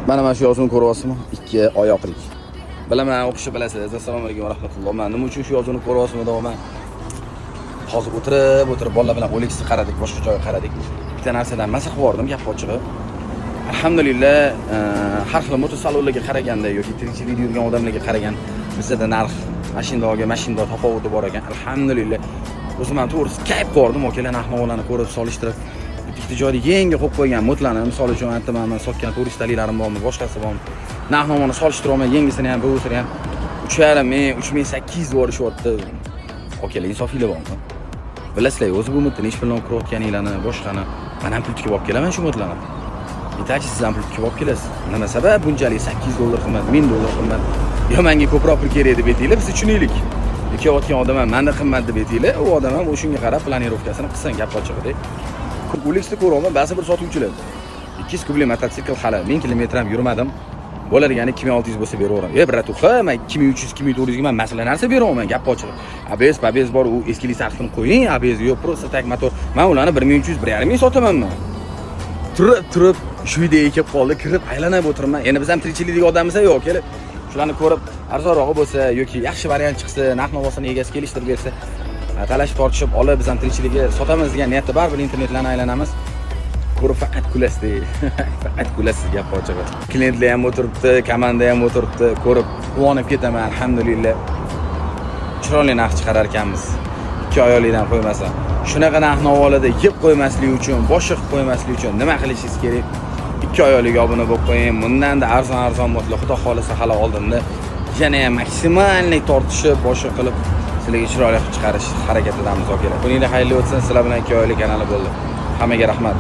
Mana shu yozuvni ko'ryapsizmi? Ikki oyoqlik. Bilaman, o'qishni bilasiz. Assalomu alaykum va rahmatulloh. Man nima uchun shu yozuvni ko'ryapsizmi deyapman. Hozir o'tirib, o'tirib bolalar bilan OLXni qaradik, boshqa joyga qaradik. Bitta narsadan maza qilib yubordim, gap ochig'i. Alhamdulillah, har xil motosalonlarga qaraganda yoki tirikchilikda yurgan odamlarga qaragan bizada narx mashindoga mashinda tafovути bor ekan. Alhamdulillah. O'zim ham to'g'risi kayf qildim, akalar, narx navolarni ko'rib, solishtirib. Bitta joyda yangi qo'yib qo'ygan motlarni, misol uchun, aytaman, man sotgan turistaliklarım bormi, boshqasi bormi? Narx navoni solishtiryapman, yangisini ham, buvisini ham 3,5 ming, 3800 yuborishyapti. Akalar, insofinglar bormi? Bilasizlar, o'zi bu motni nechi puldan kirayotganinglarni, boshqani. Man ham pul tikib olib kelaman shu motlarni. Yetarchi, siz ham pul tikib olib kelasiz. Nima sabab bunchalik 800 dollar qimmat, 1000 dollar qimmat? Yo menga ko'proq pul kerak deb aytinglar, biz tushunaylik. Kelayotgan odam ham manda qimmat deb aytinglar, u odam ham o'shunga qarab планировка sini qilsin, gap ochig'ida. OLXda ko'ryapman, ba'zi bir sotuvchilar 200 kubli mototsikl, hali 1000 kilometr ham yurmadim. Bo'ladigan 2600 bo'lsa beraveraman. E, братуха, man 2300, 2400 ga man masala narsa beryapman, gap ochig'i. ABS, ABS bor, u eskilik sarfini qo'ying, ABS yo'q, просто так motor. Man ularni 1300, 1,5 ming sotaman man. Turib, turib shu uyda kelib qoldi, kirib aylanib o'tiribman. Endi biz ham tirikchilikdagi odammiz, yo'q, kelib shularni ko'rib, arzonrog'i bo'lsa yoki yaxshi variant chiqsa, narx navosini egasi kelishtirib bersa, talashib tortishib olib, biz ham tirikchilikka sotamiz degan niyatda baribir internetlarni aylanamiz. Ko'rib faqat kulasiz, faqat kulasiz, gap ochig'i. Klientlar ham o'tiribdi, komanda ham o'tiribdi, ko'rib quvonib ketaman, alhamdulillah. Chiroyli narx chiqarar ekanmiz. Ikki oyoqlikdan qo'ymasa. Shunaqa narx navolarda yeb qo'ymaslik uchun, boshi qilib qo'ymaslik uchun nima qilishingiz kerak? Ikki oyoqlik obuna bo'lib qo'ying. Bundan-da arzon arzon motlar, xudo xohlasa, hali oldinda yana ham максимальный tortishib, boshi qilib sizlarga chiroyli qilib chiqarish harakatidamiz, akalar. Kuninglar xayrli o'tsin. Sizlar bilan Ikki oyoqlik kanali bo'ldi. Hammaga rahmat.